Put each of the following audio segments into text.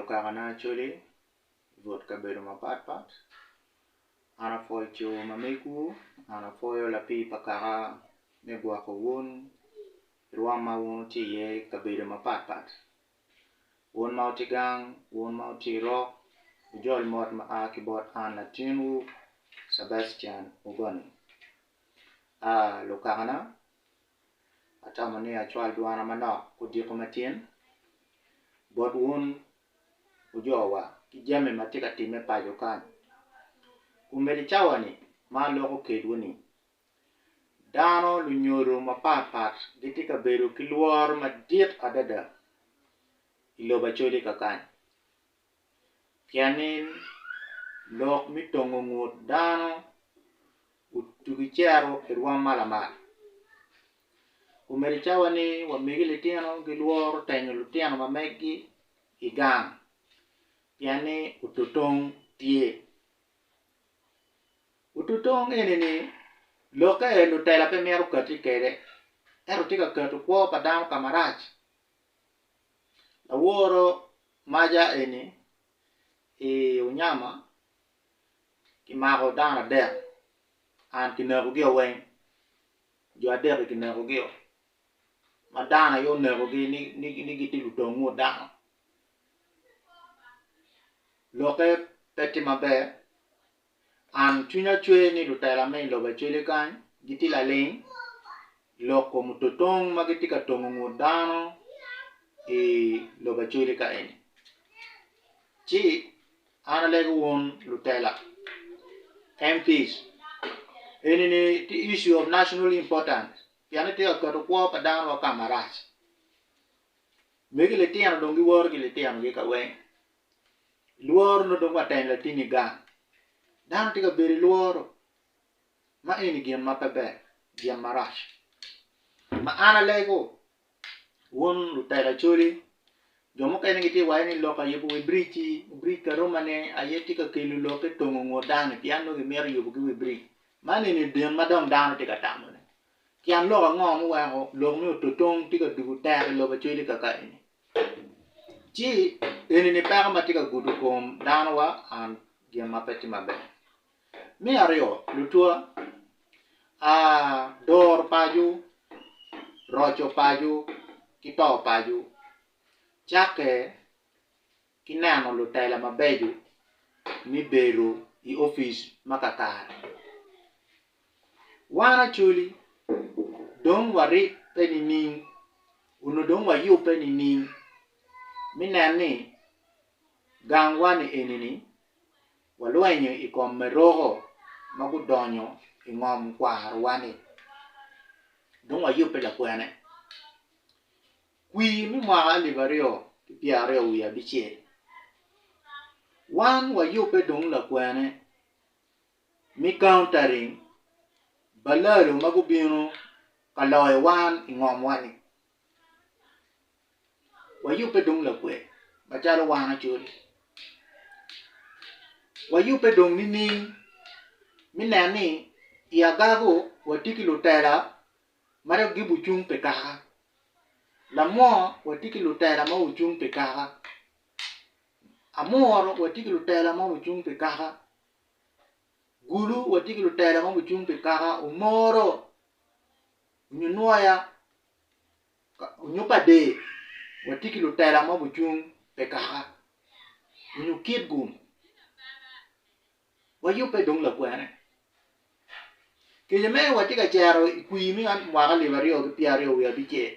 lukakana Acholi i but kabedo mapat pat an apwoyo coo ma megwu an apwoyo lapii pa kaka me gwoko wun i rwom ma wun wutye iye i kabedo mapat pat wun ma wutye gang wun ma wutye i rok wujol mot ma a ki bot an latinwu Sebastian Ogoni aa lukakana Atamo ni acwal dwana manok odiko matin bot wun wujowa ki jami ma tye ka timme paco kany. Komedo i cawa-ni ma aloko kedwu-ni, dano lunyodo mapat pat gitye ka bedo ki lworo madit adada i lobo Acholi kakany pien ni lok me tongo ngut dano otugi cito i rwom ma lamal. Omedo i cawa ni wamegi litino gilworo tenyo lutino ma meggi i gang pien ni ototong tye. Ototong eni-ni lokke lutela pe mito kati kwede ento tye ka keto kwo pa dano ka marac. Laworo maca eni i Onyama Kimako dano adek and kinekogi-o weng jo adek-ki kinekogi-o ma dano aye onekogi ni gitye lutong ngut dano lokke pe tye maber and cwinya cwer ni lutela me i lobo Acholi kany gitye laling lok kom ototong ma gitye ka tongo ngut dano i lobo Acholi ka eni ci An alego wun lutela, MPs, eni ni tye issue of national importance pien ni tye ka keto kwo pa dano wa ka marac. Megi litino dong giworo ki litinogi ka weng. Lworo nongo dong wateny latinni gang. Dano tye ka bedo i lworo ma eni gin ma pe ber, gin marac. Ma an alego Wun lutela Acholi, jo mukene gitye ka waco ni lok ayubo wi biric-ci, biric Karuma-ni aye tye ka kelo lok ki tongo ngut dano-ni pien nongo gimito yubo ki wi biric. Man eni gin ma dong dano tye ka tamone. Tyen lok ango muweko lok me ototong tye ka dugo tek i lobo Acholi kaka eni? Ci eni-ni peko ma tye ka gudo kom danowa and gin ma pe tye maber. Me aryo, lutwa, doro paco, roco paco ki to paco cakke ki neno lutela mabeco me bedo i opic ma kakare. Wan Acholi dong waribbe nining onongo dong wayubbe nining me neno ni gangwa ni eni-ni Walwenyo i kom meroko ma gudonyo i ngom kwarowa-ni, dong wayubbe lakwene. Kwir me mwaka alip aryo ki pyeraryo wiye abicel, wan wayubbe dong lakwene me countering balalo ma gubino ka loyo wan i ngomwa-ni. Wayubbe dong lakwe macalo wan Acholi. Wayubbe dong nining me neno ni i agago watye ki lutela ma dok gibucung pi kaka. Lamwo watye ki lutela ma gucung pi kaka. Amuru watye ki lutela ma gucung pi kaka. Gulu watye ki lutela ma gucung pi kaka. Omoro nyo nwoya onyo pa dee watye ki lutela ma gucung pi kaka onyo kit gum wayubbe dong lakwene kece mere watye ka cero i kwir me mwaka alip aryo ki pyeraryo wiye abicel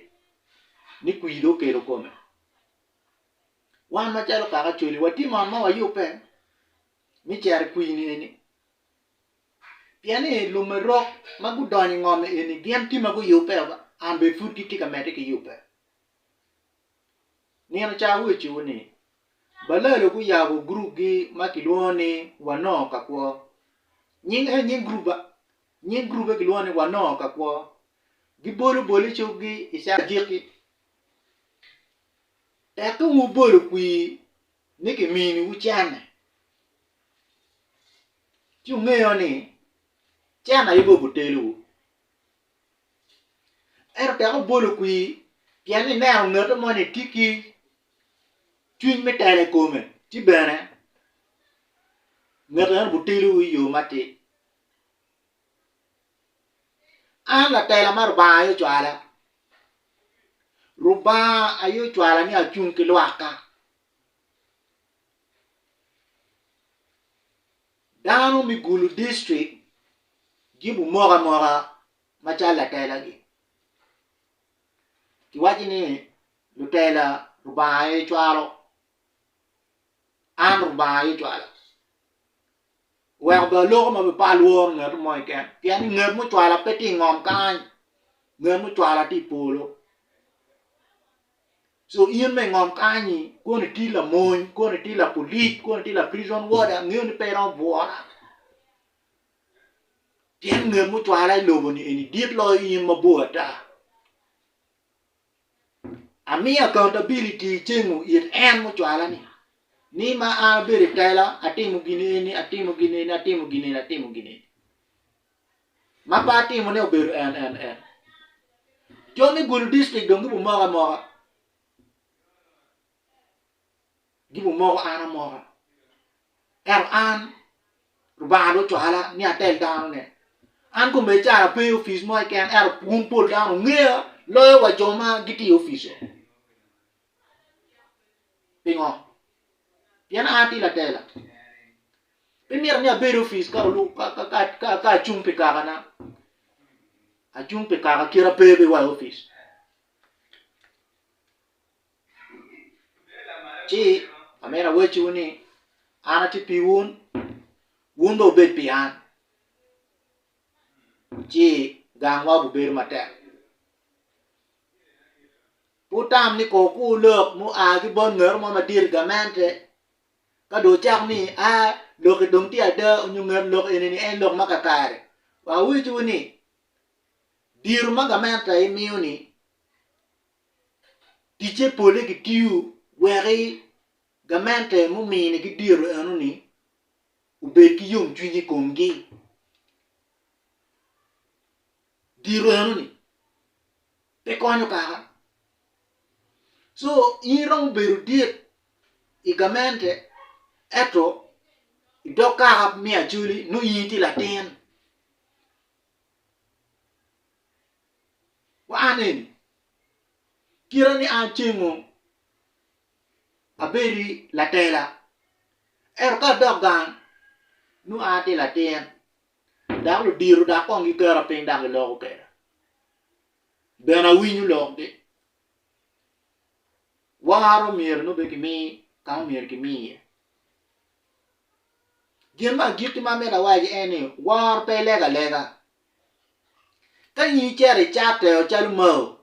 ni kwir dong okelo kome wan macalo kaka Acholi watye mon ma wayubbe me cero i kwir ni eni. Pien ni lumerok ma gudonyo i ngom eni gin tye ma guyubbe an bene pud gitye ka medde ki yubbe. Nino ca awecciwu ni Balalo guyabo gurupgi ma kilwongo ni Wanongo ka Kwo. Nying en nying gurup ba, nying guruppe kilwongo ni Wanongo ka Kwo. Gibolo bol i cukgi i agikki. Tekke wubolo kwir ni kiminiwu cene. Ci wungeyo ni cen aye bene obutelowu. Ento tek obolo kwir pien ineno ngete moni tye ki. Cwiny me tela i kome ci bene ngat eno butelo-wu i yo matir. An latela ma Rubanga aye ocwala. Rubanga aye ocwala ni acung ki lwakka. Dano me Gulu district gibumoko amoka macalo latelagi. Kiwaco ni lutela Rubanga aye cwalo, an Rubanga aye ocwala. Oweko bene aloko ma pe alworo ngat mo keken pien ni ngat mucwala pe tye i ngom kany, ngat mucwala tye i polo. Co in ma i ngom kany-nyi kono itye lamony, kono itye lapolic, kono itye la prison warder angeyo ni pe iromo bwura pien ngat mucwala i lobo-ni eni dit loyo in mabor ata. Amiyo accountability i ceng it en mucwala-ni ni ma an abedo i tela atimo gin eni, atimo gin eni, atimo gin eni, atimo gin eni. Ma pe atimone obedo en en en. Jo me Gulu district dong gibumoko amoka. Gibumoko an amoka. Ento an Rubanga dong ocwala ni atel danone. An kombeddi cara pe i opic mo keken ento wun pol dano wungeya loyo wa jo ma gitye i opic-o. Pingo? Pien an atye latela. Pe mito ni abed i opic ka acung pi kakana. Acung pi kaka kite pe bene wa i opic. Ci amito awacciwu ni, an atye pi wun, wun bene wubed pi an, ci gangwa obibedo matek. Pe wutam ni kor okur lok mua ki bot ngat mo madit i gamente, ka dong wucako ni, 'Aa, lok-ki dong tye ada nyo ngat lok eni-ni en lok ma kakare. Wek awacciwu ni, diro ma gamente aye miyo-ni Ticce polle kitiyo wek gamente muminigi diro enoni obed ki yomcwiny i komgi. Diro enoni pe konyo kaka. Co in iromo bedo dit i gamente ento i dog kaka me Acholi nongo in itye latin. Wa an eni, kite ni an cengo abedi latela, ento ka adok gang nongo an atye latin dok ludito dok kong giketa piny dok giloko kweda bene awinyo lokgi. Woro myero nongo bene kimi ka ma myero kimi iye. Gin me agikki ma amito awaci en ni woro pe ilego alega. Ka in icito icatte calo Mao,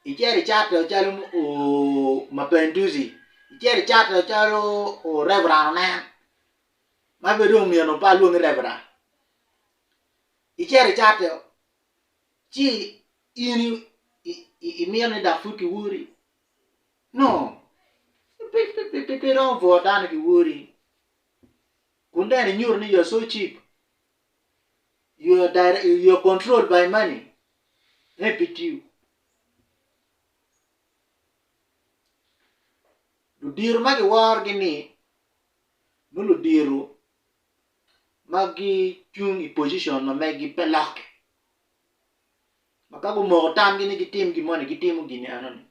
icito icatte calo Mapenduzi, icito icatte calo Reverend Onen, ma bene dong myero pe alwongi Reverend, icito icatte ci in imito ni dok pud kiwori? No, pe iromo bwuro dano ki wori kun dong inyuto ni you are so cheap. You are direct, you are controlled by money. Me pe tiyo. Ludiro ma giworogi ni nongo ludiro ma gicung i position ma meggi pe lokke. Ma ka gumoko tamgi ni gitim gin moni gitimo gin enoni.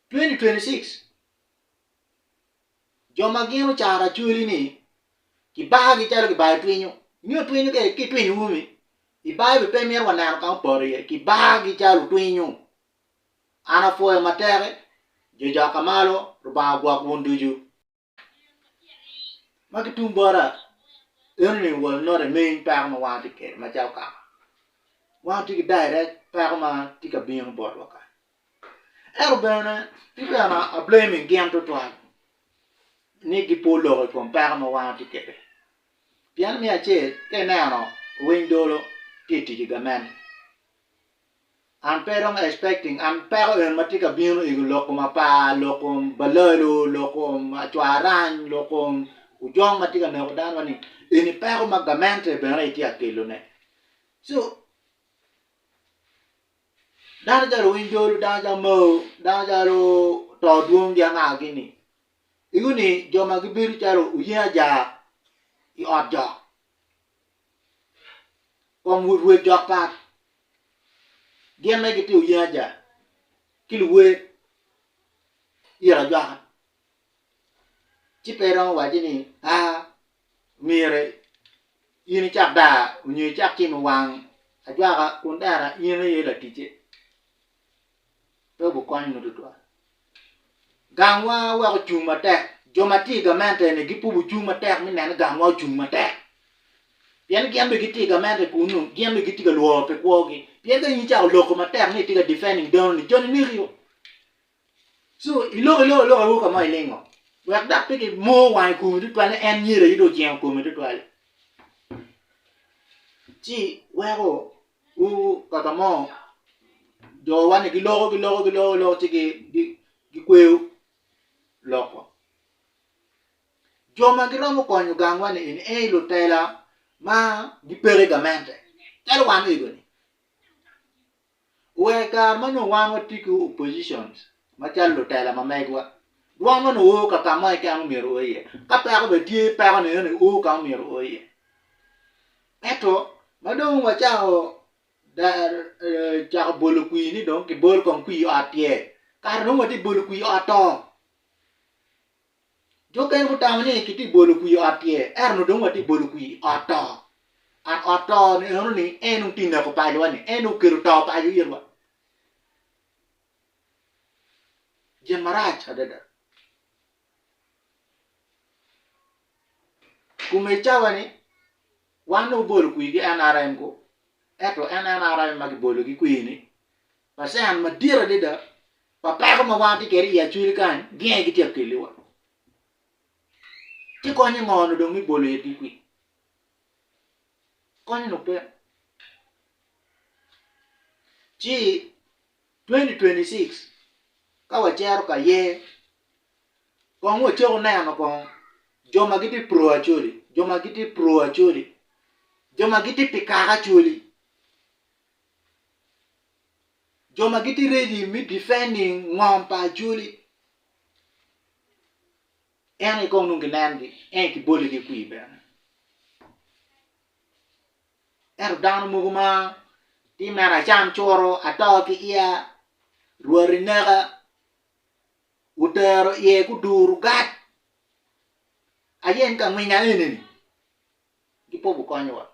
2026 Jo ma gin ocaro acholi-ni kibagi calo kibayo twinyo. Ingeyo twinyo ka itwinyo umi i Baibul pe mito wa neno ka ma opoto iye, kibagi calo otwinyo. An apwoyo matek jo jok malo Rubanga ogwok wun ducu. Ma ki tung bota enoni was not a main peko ma wan watye kwede macalo kaka. Wan watye ki direct peko ma tye ka bino botwa kany. Ento bene tye bene a blaming gin tutwal ni gipo lok i kom peko ma wan watye kwede. Pien me acel ka ineno owiny dolo tye i tic i gamente an pe dong expecting an peko eni ma tye ka bino i lok kom apar, lok kom balalo, lok kom acwarany, lok kom ojong ma tye ka neko dano ni eni peko ma gamente bene aye tye ka kelone. So. Dano calo Owiny Jolo, dano calo Mao, dano calo To Dwong gi anga gini ego ni jo ma gibedo calo oyen ajar i ot jok kom rwed jok pat gin mere gitye oyen ajar ki luwer ira ajwaka ci pe iromo wacci ni aa myero in icak daa nyo icak cimo wang ajwaka kun dara in aye laticce pe obikonyo nongo tutwal. Gangwa wek ocung matek jo ma tye i gamente ni gipubo cung matek me neno ni gangwa ocung matek pien gin bene gitye i gamente kunu gin bene gitye ka lworo pi kwogi pien ka in icako loko matek ni itye ka defending dano ni joni neki o. Co iloko iloko iloko awobi ka mo ilingo wek dok pe kimor wange i komi tutwal ni en myero aye dong ojengo kome tutwal ci weko wu kaka mo jowa ni giloko giloko giloko giloko ci gikweyo loko. Jo ma giromo konyo gangwa ni eni en aye lutela ma gipeke i gamente calo wan ego-ni. Wek i kare ma nongo wan watye ki oppositions macalo lutela ma megwa, dwanwa nongo o ka ka mo keken ma myero o iye. Ka peko bene tye, peko ni eno o ka ma myero o iye. Ento ma dong wacako cako bolo kwir ni dong kibol kong kwir i ot tyer, kare dong watye ka bolo kwir i ot to. Jo okene gutamo ni kitye ka bolo kwir i ot tyer, ento onongo dong watye ka bolo kwir i ot to. And ot to ni eno ni en dong tye ka neko pacowa ni, en dong okelo to paco itwa. Gin marac adada. Kome i cawa ni wan dong wabolo kwir ki NRM ko, ento en NRM ma kibolo ki kwir ni pacen madit adada pa peko ma wan watye kwede i Acholi kany gin aye gitye ka keliwa. Ci konye ngo onongo dong me bolo itgi kwir? Konye onongo pe. Ci 2026 ka wacito ka yer kong wacako neno kong jo ma gitye pro Acholi, jo ma gitye pro Acholi, jo ma gitye pi kaka Acholi. Jo ma gitye ready me defending ngom pa Acholi en aye kong nongo kinengi en aye kiboligi kwir bene. Ento dano mogo ma tye mere acam curo ato ki iya rwot ineka otero iye guduru gat aye en ka ngwinya eni-ni gipo gukonyowa.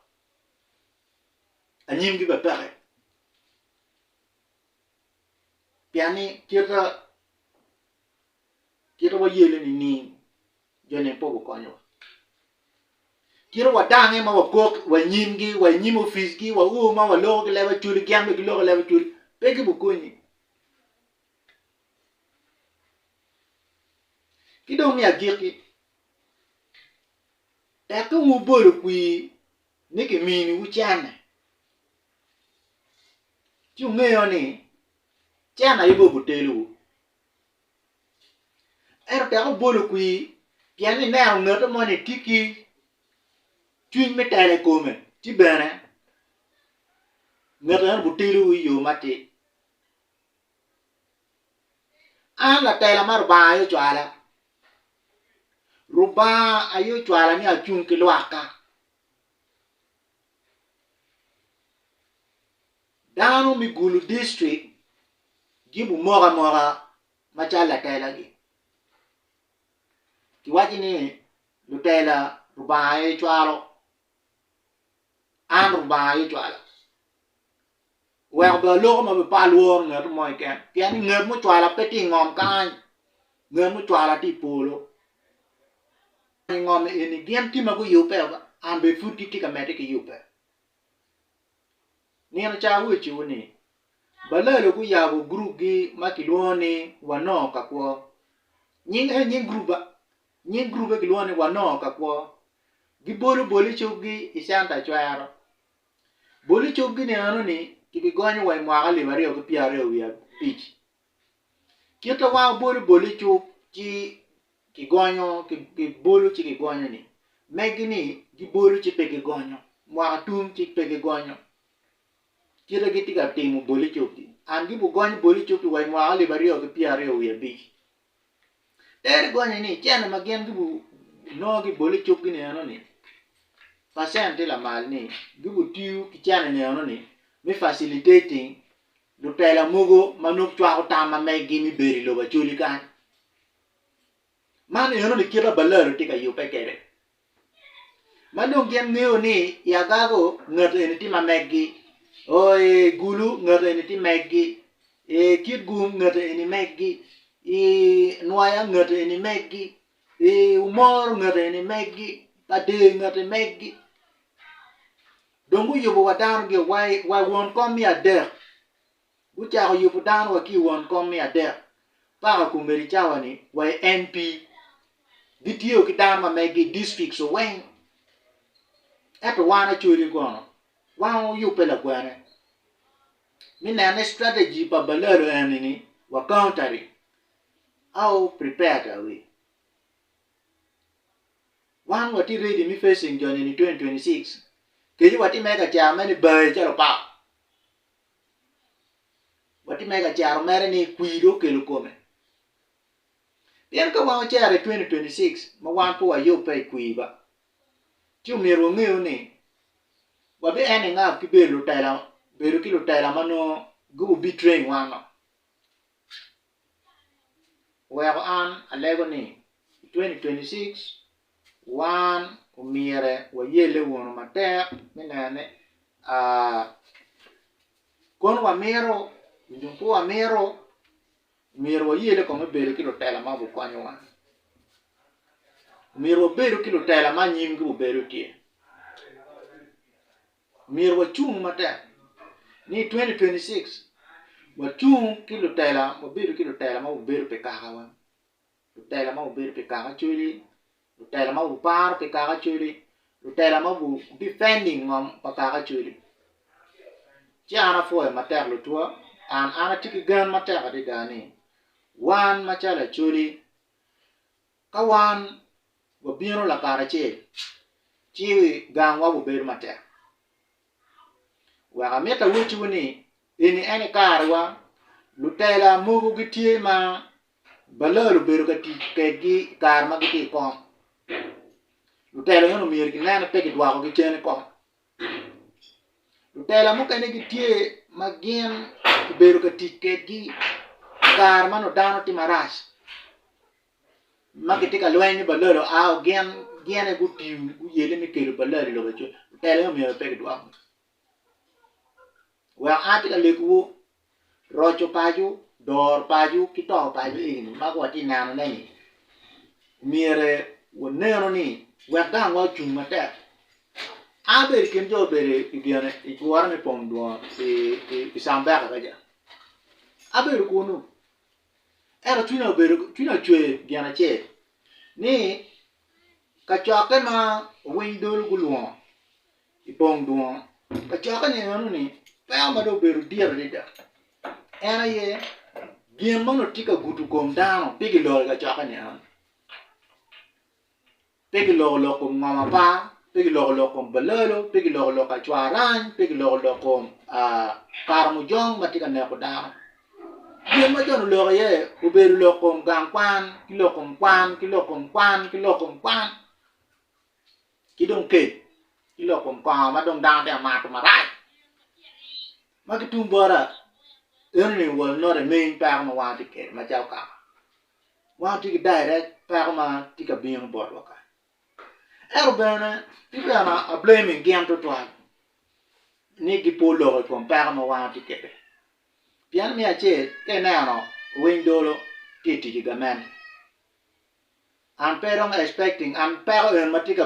Anyimgi bene peke pien ni kite kite wayele nining joni pe gukonyowa kite wadange ma wakok wa i nyimgi wa i nyim oficgi wao ma waloko ki leb acholi gin bene giloko leb acholi pe gibikonyi ki dong me agikki tekke wubolo kwir ni kiminiwu cente, ci wungeyo ni cente aye bene obutelowu. Ento tek wubolo kwir pien ni ineno ngete moni tye ki cwiny me telo i kome, ci bene nget eno obutelowu i yo matir. An latela ma Lubanga aye ocwala, Lubanga aye ocwala ni acung ki lwakka. Dano me Gulu dictrict gibumoko amoka macalo latelagi. Kiwaco ni lutela Lubanga aye cwalo, an Lubanga aye ocwala. Oweko bene aloko ma pe alworo ngat mo keken pien ni ngat mucwala pe tye i ngom kany, ngat mucwala tye i polo. I ngom eni gin tye ma guyubbe an bene pud gitye ka medde ki yubbe. Nino ca awecciwu ni Balalo guyabo gurupgi ma kilwongo ni Wanongo ka Kwo. Nying en nying gurup ba, nying guruppe kilwongo ni Wanongo ka Kwo. Gibolo bol i cukgi i centa cwero. Bol i cukgi ni eno-ni kibigonyo wa i mwaka alip aryo ki pyeraryo wiye abic. Kit ma wan wabolo bol i cuk ci kigonyo, kibolo ci kigonyo-ni, megi-ni gibolo ci pe gigonyo, mwaka tum ci pe gigonyo. Kite gitye ka timo bol i cukgi. And gibugonyo boli cuk pi wa i mwaka alip aryo ki pyeraryo wiye abic. Tere gonye ni cene ma gin gibunongo ki i boli cukgi ni enoni pacent tye lamal ni gibutiyo ki cene ni enoni me facilitating lutela mogo ma nongo cwako tam ma meggi me bedo i lobo Acholi kany. Man enoni kit ma Balalo tye ka yubbe kwede. Ma dong gin ngeyo ni i Agago ngat eni tye ma meggi, o i Gulu ngat eni tye meggi, i Kitgum ngat eni meggi, i Nwoya ngat eni meggi, i Omoro ngat eni meggi, Pader ngat eni meggi. Dong guyubo wa dano-gi wa won kom me adek. Gucako yubo dano wa ki i won kom me adek paka kombeddi cawa ni wa i MP. Gitiyo ki dano ma megi i districts weng. Ento wan Acholi kono wan wuyubbe lagwene me nene strategy pa Balalo eni ni wa countering how prepared are we? Wan watye ready me facing joni ni 2026 keci watye mere ka cero mere ni bayi calo opao. Watye mere ka cero mere ni kwir dong okelo kome. Pien ka wan wacero i 2026 ma wan pe wayubbe i kwir ba, ci omyero wangeyo ni wabi ending up ki bedo lutela, bedo ki lutela ma nongo gubu betraying wan o. Oweko an alego ni i 2026 wan omyere wayelle wunu matek me neno ni kono wamito nyo pe wamito myero wayelle kong me bedo ki lutela ma gukonyowa myero wabedu ki lutela ma anyimgi obedo tye. Myero wacung matek ni i 2026 wacung ki lutela wabedo ki lutela ma gubedo pi kakawa, lutela ma gubedo pi kaka Acholi, lutela ma guparo pi kaka Acholi, lutela ma gu defending ngom pa kaka Acholi. Ci an apwoyo matek lutwa an an atye ki gen matek adada ni wan macalo Acholi Ka wan wabino lakaracel, ci gangwa obedo matek. Wek amito awecciwu ni, eni en aye karewa, lutela mogo gitye ma balal obedo ka tic kwedgi i kare ma gitye i kom. Lutela meno myero ginen ni pe kidwokogi cen i kom. Lutela mukene gitye ma gin kibedo ka tic kwedgi i kare ma nongo dano tye marac ma gitye ka lweny ni balal oa gin gin aye gutiyo guyelle me kelo balal i lobo lutela aye myero pe gidwok. Wek an atye ka legowu roco paco, doro paco ki to paco eni ma watye ka nenone-ni myero wanenu ni wek gangwa ocung matek. An abedo i kin jo obedo i gine i gure me pong dwon i Cambeka kaca abedo kunu ento cwinya obedo cwinya ocwer gin acel ni kacokke ma owiny dolo gulwongo i pong dwongo kacokke-ni enoni peko ma dong obedo dit adada en aye gin ma onongo tye ka gudo kom dano pe giloko i kacokke-ni enoni pe giloko lok kom ngom apar pe giloko lok kom balalo pe giloko lok acwarany pe giloko lok kom karamojong ma tye ka neko dano gin ma jo-ni oloko iye obedo lok kom gang kwan ki lok kom kwan ki lok kom kwan ki lok kom kwan. ki dong kec ki lok kom kongo ma dong dano tye ka mato marac ma ki tung bota enoni was not a main peko ma wan watye kwede macalo kaka wan watye ki direct peko ma tye ka bino botwa kany ento bene pe bene a blaming gin tutwal ni gipo lok i kom peko ma wan watye kwede pien me acel ka ineno owiny dolo tye ka tic i gamente. An pe dong expecting an peko en ma tye ka.